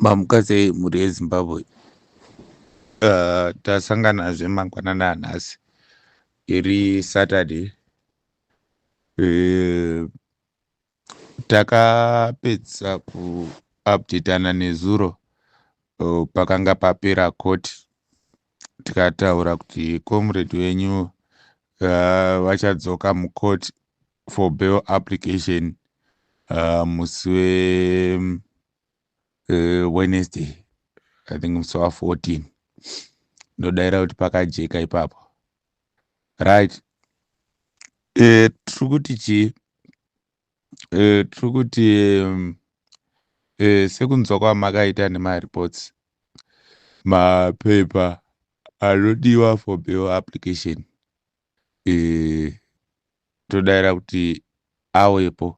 Mamuka sei mhuri yeZimbabwe? Tasanganazve mangwanani anhasi iri Saturday. Takapedzisa kuupdatana nezuro pakanga papera court, tikataura kuti comrade wenyu vachadzoka mucourt for bail application musi we Wednesday, I think musi wa14. Ndodaira kuti pakajeka ipapo, right? Tiri kuti chii? Tiri kuti sekunzwa kwamakaita nemareports, mapepa anodiwa for bail application, todaira kuti awepo,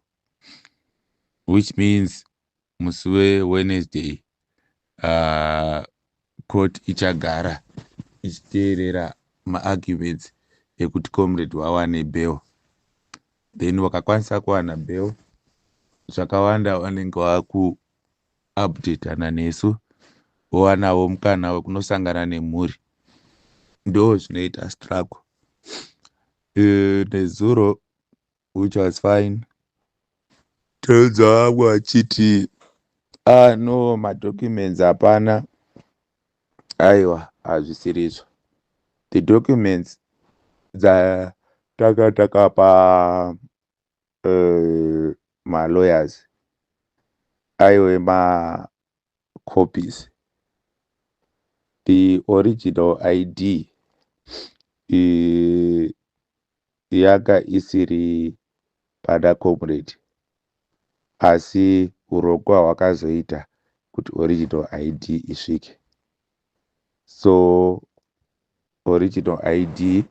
which means musi weWednesday court ichagara ichiteerera maarguments ekuti comrade wawane bail. Then wakakwanisa kuwana bail, zvakawanda vanenge vakuupdatana nesu, vowanawo mukana wekunosangana nemhuri. Ndo zvinoita struggle. Nezuro, which was fine, tonzwa vamwe vachiti, "Ah no, madocuments hapana." Aiwa, hazvisirizvo. The documents dzataka takapa malawyers aiwe macopies. The original ID yanga isiri pana comrade, asi urongwa hwakazoita kuti original ID isvike. So original ID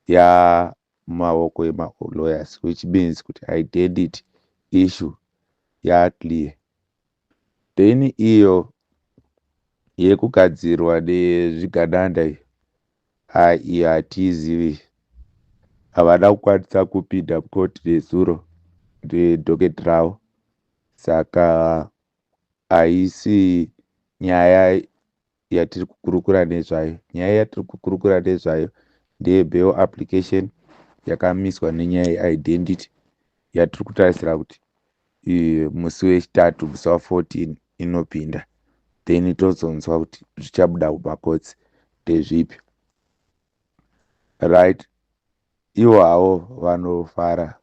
yamumaoko emalawyers, which means kuti identity issue yaclear. Then iyo yekugadzirwa nezvigananda iyo, iyo hatiizivi. Havana kukwanisa kupinda mukoti nezuro nedocket ravo, saka haisi nyaya yatiri kukurukura nezvayo. Nyaya yatiri kukurukura nezvayo ndeyebail application yakamiswa nenyaya yeidentity, yatiri kutarisira kuti musi wechitatu, musi wa14, inopinda. Then tozonzwa kuti zvichabuda kumakotsi ndezvipi, right? Ivo havo vanofara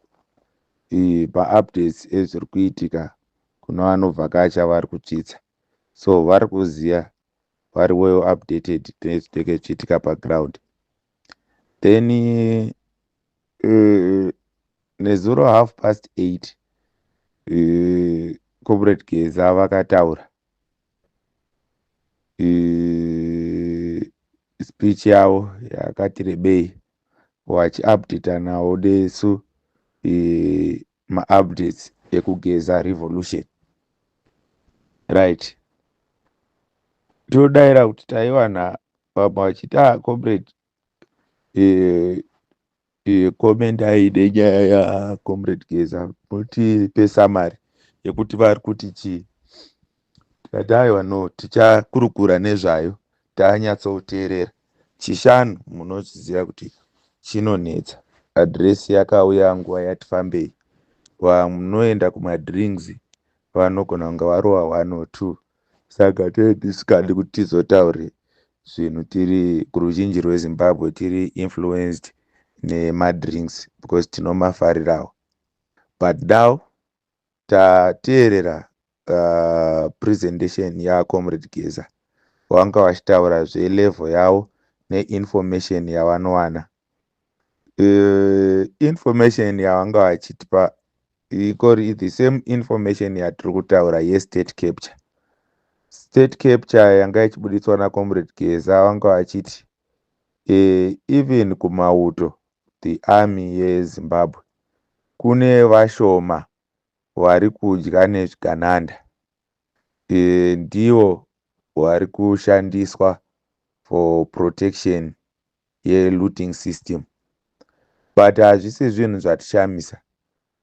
maupdates ezviri kuitika kuna vanovhakacha vari kutsvitsa, so vari kuziva, vari well updated nezvinenge zvichiitika paground. Then nezuro 8:30, Comrade Geza vakataura speech yavo yakati rebei, vachiupdatanawo nesu maupdates ekuGeza Revolution, right? Todayira kuti taiwana vamwe vachiti, "Ah, comrade, commentai nenyaya yacomrade Geza, mutipe summary yekuti vari kuti chii." Tikati, "Aiwa, no, tichakurukura nezvayo tanyatsoteerera." Chishanu munozviziva kuti chinonetsa. Address yakauya nguva yati fambei. Vanoenda kumadrinks vanogona kunge varova one or two, saka tisikadi kuti tizotaure zvinhu tiri kuruzhinji rweZimbabwe tiri influenced nemadrinks, because tinomafarirawo. But now tateerera presentation yacomrade Geza, vanga vachitaura zvelevel yavo neinformation yavanowana. Information yavanga vachitipa ikori the same information yatiri kutaura yestate capture. State capture yanga ichibuditswa nacomrade Geza, vanga vachiti even kumauto, the army yeZimbabwe, kune vashoma vari kudya nezvigananda, ndivo vari kushandiswa for protection yelooting system. But hazvisi zvinhu zvatishamisa,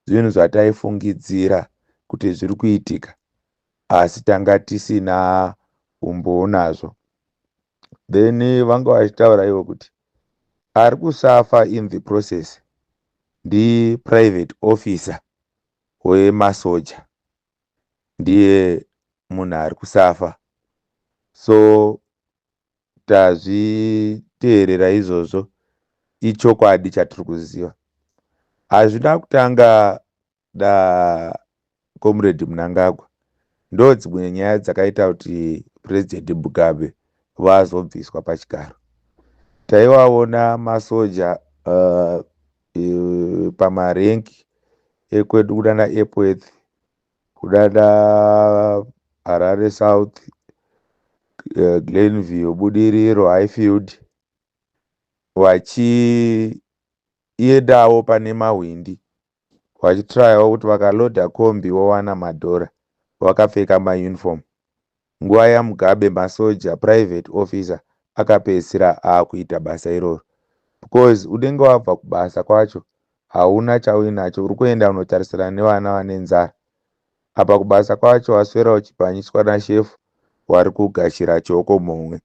zvinhu zvataifungidzira kuti zviri kuitika. Asi tanga tisina umbowo nazvo. Then vanga vachitaura ivo kuti ari kusuffer in the process ndiprivate officer wemasoja, ndiye munhu ari kusuffer. So tazviteerera izvozvo, ichokwadi chatiri kuziva. Hazvina kutanga nacomrade Mnangagwa. Ndo dzimwe nyaya dzakaita kuti President Mugabe vazobviswa pachigaro. Taivaona masoja pamarenki ekwedu kunana Epworth, kunana Harare South, Glenview, Budiriro, Highfield, vachiendawo pane mahwindi vachitryawo kuti vakalodha kombi vowana madhora vakapfeka mauniform. Nguva yaMugabe, masoja, private officer akapedzisira aakuita basa iroro, because unenge wabva kubasa kwacho, hauna chauinacho, uri kuenda unotarisana nevana vane nzara. Apa kubasa kwacho waswera uchibhanyiswa nashefu wari kugashira chioko mumwe.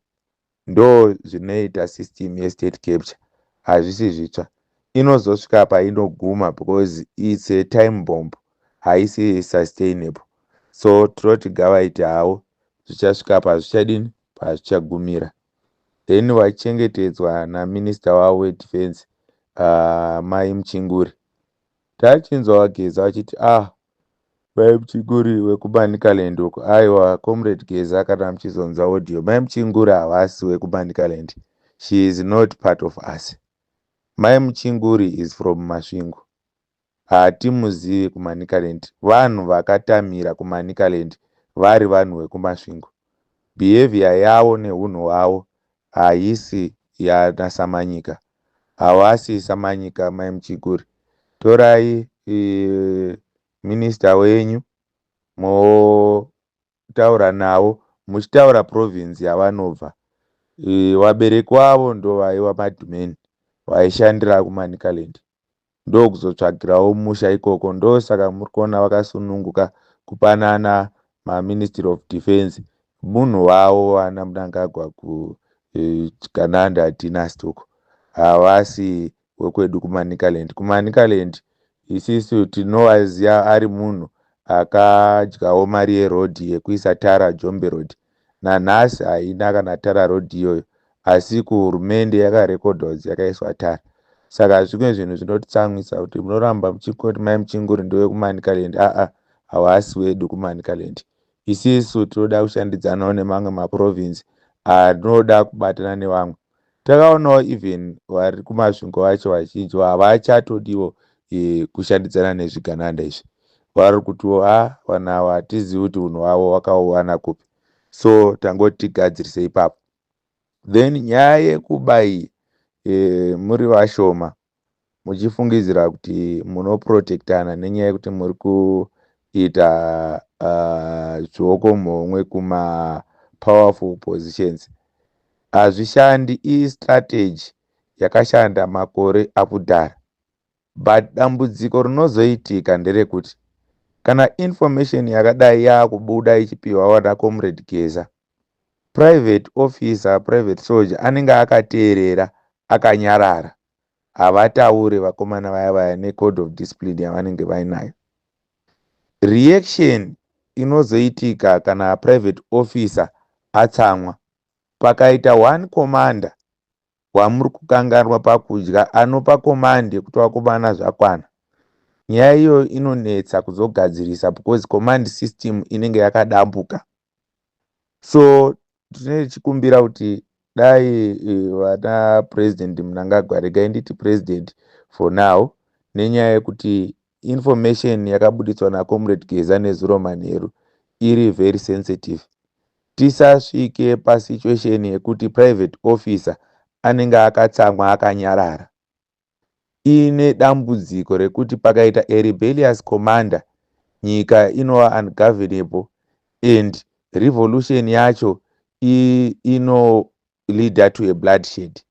Ndo zvinoita system yestate capture. Hazvisi zvitsva, inozosvika painoguma because it's a time bomb, haisi sustainable. So tinoti ngavaite havo, zvichasvika pazvichadini, pazvichagumira. Then vachengetedzwa naminista wavo wedefense, Mai Muchinguri. Tachinzwa vaGeza vachiti, "Ah, Mai Muchinguri wekuManicaland uko." Aiwa, Comrade Geza, kana muchizonzwa audio, Mai Muchinguri havasi wekuManicaland. She is not part of us. Mai Muchinguri is from Masvingo. Hatimuzivi kuManicaland. Vanhu vakatamira kuManicaland vari vanhu vekuMasvingo. Behavior yavo neunhu hwavo haisi yanaSamanyika. Havasi Samanyika Mai Muchinguri. Torai minista wenyu, motaura navo muchitaura province yavanobva. Vabereki vavo ndo vaiva madhumeni vaishandira kuManicaland, ndokuzotsvagirawo musha ikoko. Ndosaka muri kuona vakasununguka kupanana maministry of defense, munhu wavo vana Mnangagwa kuGananda dynasty uko. Havasi wekwedu kuManicaland. KuManicaland isisu tinovaziva ari munhu akadyawo mari yerodhi yekuisa tara, Jombe Road. Nanhasi haina kana tara rodhi iyoyo, asi kuhurumende yakarekodwa kuti yakaiswa tara. Saka zvimwe zvinhu zvinotitsamwisa kuti munoramba muchingoti Mai Muchinguri ndewekuManicaland. Aa, havasi wedu kuManicaland. Isisu tinoda kushandidzanawo nemamwe maprovinsi anoda kubatana nevamwe. Takaonawo even vari kuMasvingo vacho vazhinji havachatodiwo kushandidzana nezvigananda izvi. Vari kutiwo, "A, vanhu ava hatizivi kuti unhu hwavo wakauwana kupi." So tangoti tigadzirise ipapo. Then nyaya yekuba iyi, muri vashoma muchifungidzira kuti munoprotectana nenyaya yekuti muri kuita zvioko muhomwe kumapowerful positions, hazvishandi. Istrategy yakashanda makore akudhara, but dambudziko rinozoitika nderekuti kana information yakadai yaakubuda ichipiwa vana Comrade Geza, private officer, private soldier anenge akateerera akanyarara. Havatauri vakomana vaya vaya necode of discipline yavanenge vainayo. Reaction inozoitika kana private officer atsamwa, pakaita one commander wamuri kukanganwa pakudya anopa command yekuti, "Vakomana, zvakwana," nyaya iyoyo inonetsa kuzogadzirisa because command system inenge yakadambuka. So tinenge tichikumbira kuti dai vana President Mnangagwa, regai nditi president for now, nenyaya yekuti information yakabuditswa nacomrade Geza nezuro manheru iri very sensitive, tisasvike pasituation yekuti private officer anenge akatsamwa akanyarara. Ine dambudziko rekuti pakaita a rebellious commander, nyika inova ungovernable and revolution yacho inoleada to a bloodshed.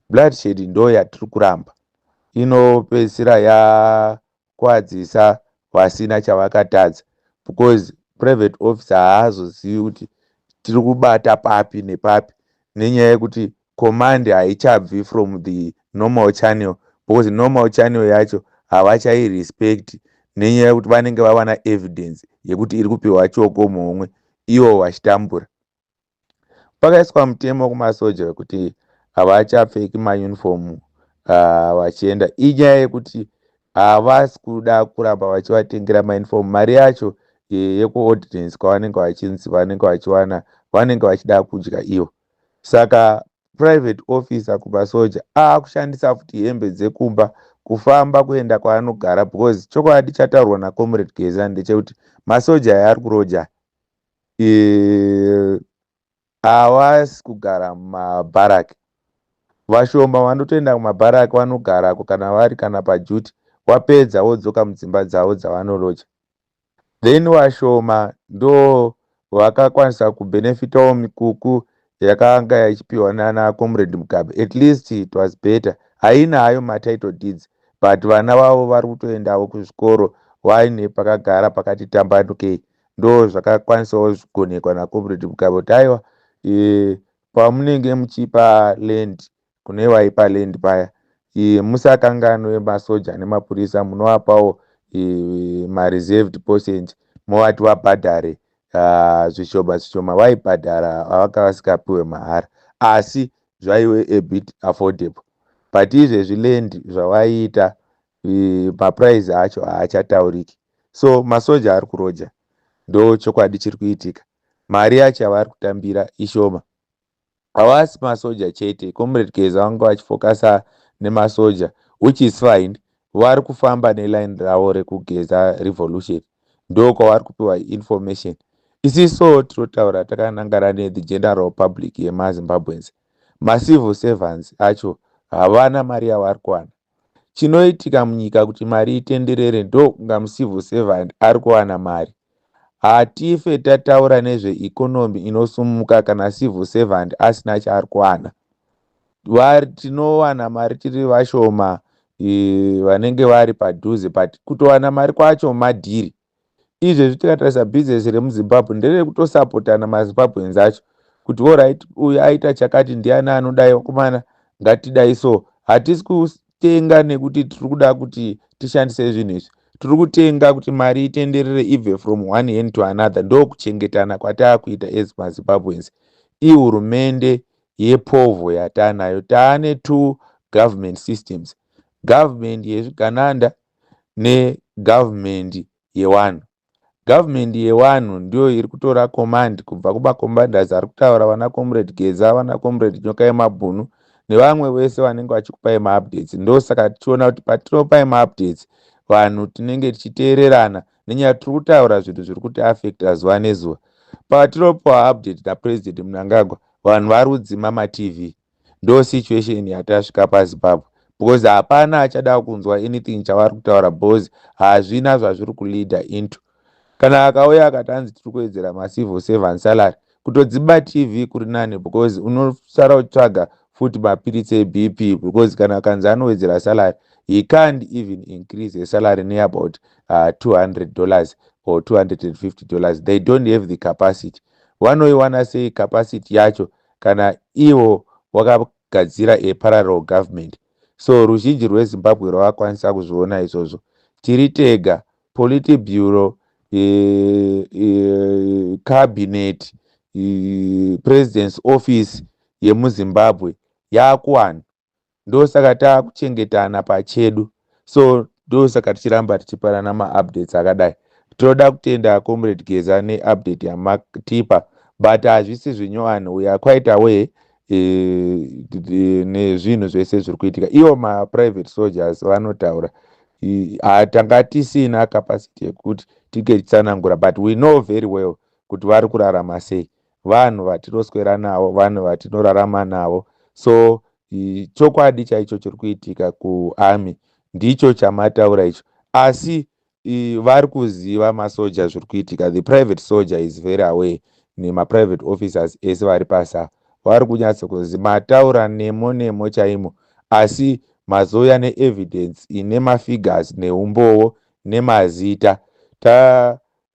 Bloodshed ndo yatiri kuramba. Inopedzisira yakwadzisa vasina chavakatadza, because Private officer haazozivi kuti tiri kubata papi nepapi, nenyaya yekuti command haichabvi from the normal channel, because normal channel yacho havachairespect, nenyaya yekuti vanenge vawana evidence yekuti iri kupiwa choko muhomwe, ivo vachitambura. Pakaiswa mutemo kumasoja wekuti havachapfeki mauniform vachienda. Inyaya yekuti havasi kuda kuramba vachivatengera mauniform. Mari yacho yekuordinance kwavanenge vachinzi vanenge vachiwana, vanenge vachida kudya ivo. Saka private officer kumasoja aakushandisa futi hembe dzekumba kufamba kuenda kwaanogara, because chokwadi chataurwa naComrade Geza ndechekuti masoja aya ari kuroja, havasi kugara mumabharaki. Vashoma vanotoenda kumabharaki, vanogarako kana vari kana paduty, wapedza wodzoka mudzimba dzavo dzavanoloja. Then vashoma ndo vakakwanisa kubhenefitawo mikuku yakanga ichipiwa nana Comrade Mugabe. At least it was better. Haina hayo matitle deeds, but vana vavo vari kutoendawo kuzvikoro vaine pakagara pakati tambanukei. Ndo zvakakwanisawo zvigonekwa naComrade Mugabe kuti aiwa, pamunenge muchipa land kune vaipa land paya, musakanganwe masoja nemapurisa, munovapawo mareserved percent, movati vabhadhare zvishoma zvishoma. Vaibhadhara, vavanga vasingapiwe mahara, asi zvaive a bit affordable. But izvezvi land zvavaiita, maprice acho haachatauriki. So masoja ari kuroja, ndo chokwadi chiri kuitika. Mari yacho yavari kutambira ishoma. Havasi masoja chete. Comrade Geza vanga vachifocusa nemasoja, which is fine. Vari kufamba neline ravo rekuGeza Revolution, ndo kwavari kupiwa information. Isiso tinotaura takanangana nethe general public yemaZimbabweans. Macivil servants acho havana mari yavari kuwana. Chinoitika munyika kuti mari itenderere, ndokunga mucivil servant ari kuwana mari. Hatife tataura nezveeconomy inosumuka kana civil servant asina chaari kuwana. Tinowana mari tiri vashoma vanenge vari padhuze, but kutowana mari kwacho madhiri. Izvezvi tikatarisa, bhizinesi remuZimbabwe nderekutosapotana, maZimbabweans acho, kuti alright, uyu aita chakati, ndiani anodai, vakomana ngatidai. So hatisi kutenga nekuti tiri kuda kuti tishandise zvinhu izvi. Tiri kutenga kuti mari itenderere, ibve from one hand to another. Ndo kuchengetana kwataakuita as maZimbabweans. Ihurumende yepovho yataanayo. Taane two government systems: government yezvigananda negovernment yewanhu. Government yewanhu ndiyo iri kutora command kubva kumacommanders ari kutaura, vana Comrade Geza, vana Comrade Nyoka yemabhunu nevamwe vese vanenge vachikupai maupdates. Ndosaka tichiona kuti patinopai maupdates, vanhu tinenge tichiteererana, nenyaya tiri kutaura zvinhu zviri kutiafecta zuva nezuva. Patinopiwa update naPresident Mnangagwa, vanhu vari kudzima maTV. Ndo situation yatasvika paZimbabwe, because hapana achada kunzwa anything chavari kutaura, because hazvina zvazviri kuleada into. Kana akauya akati anzi tiri kuwedzera macivil servant salary, kutodzima TV kuri nani, because unosara uchitsvaga futi mapiritsi eBP, because kana akanzi anowedzera salary, he can't even increase a salary neabout $200 or $250. They don't have the capacity. Vanoiwana sei capacity yacho kana ivo wakagadzira a parallel government? So ruzhinji rweZimbabwe rwakakwanisa kuzviona izvozvo. Tiri tega, Politburo, cabinet, president's office yemuZimbabwe yaakuwana. Ndosaka taakuchengetana pachedu. So ndosaka tichiramba tichipanana maupdates akadai. Tinoda kutenda Comrade Geza neupdate yamatipa, but hazvisi zvinyowani. We are quite aware nezvinhu zvese zviri kuitika. Ivo maprivate soldiers vanotaura, tanga tisina capacity yekuti tinge tichitsanangura, but we know very well kuti vari kurarama sei. Vanhu vatinoswera navo, vanhu vatinorarama navo. So chokwadi chaicho chiri kuitika kuarmy ndicho chamataura icho. Asi vari kuziva masoja zviri kuitika. The private soldier is very aware, nemaprivate officers ese vari pasa vari kunyatsokuzi mataura nemo nemo chaimo. Asi mazouya neevidence ine mafigures neumbowo nemazita.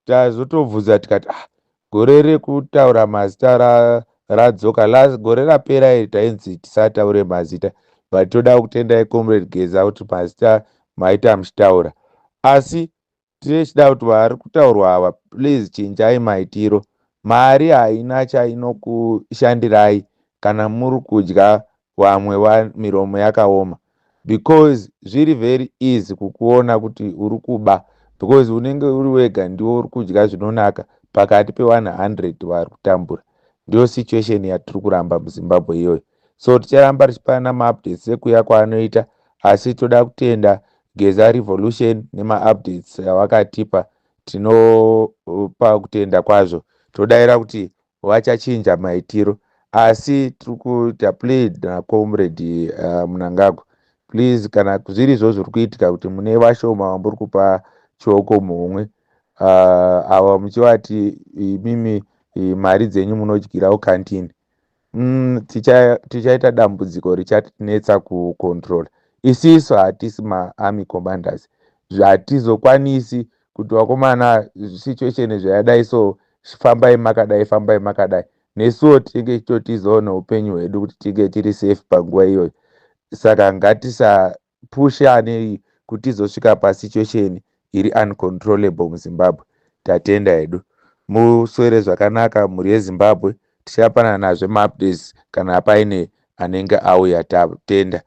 Tazotobvunza tikati, ah, gore rekutaura mazita radzoka. Gore rapera iri tainzi tisataure mazita, but toda kutendai, Comrade Geza, kuti mazita maita muchitaura, asi tichida kuti vari kutaurwa ava, please chinjai maitiro. Mari haina chainokushandirai kana muri kudya vamwe miromo yakaoma, because zviri very easy kukuona kuti uri kuba, because unenge uri wega, ndiwo uri kudya zvinonaka pakati pe100 vari kutambura. Ndiyo situation yatiri kuramba muZimbabwe iyoyo. So ticharamba tichipana maupdates ekuya kwaanoita, asi toda kutenda Geza Revolution nemaupdates avakatipa. Tinopa kutenda kwazvo. Todayira kuti vachachinja maitiro, asi tiri kuita plead naComrade Mnangagwa, please, kana zviri izvo zviri kuitika kuti mune vashoma vambori kupa chioko muhomwe ava, muchivati imimi mari dzenyu munodyira kukantini, tichaita dambudziko richatinetsa kucontrola. Isisu hatisi maarmy commanders, hatizokwanisi kuti vakomana, situation zvayadai, so fambai makadai, fambai makadai. Nesuwo tinenge tichitotizawo neupenyu hwedu kuti tinge tiri safe panguva iyoyo. Saka ngatisapushanei kuti tizosvika pasituation iri uncontrollable muZimbabwe. Tatenda hedu. Muswere zvakanaka, mhuri yeZimbabwe. Tichapanana nazve maupdates kana paine anenge auya. Tatenda.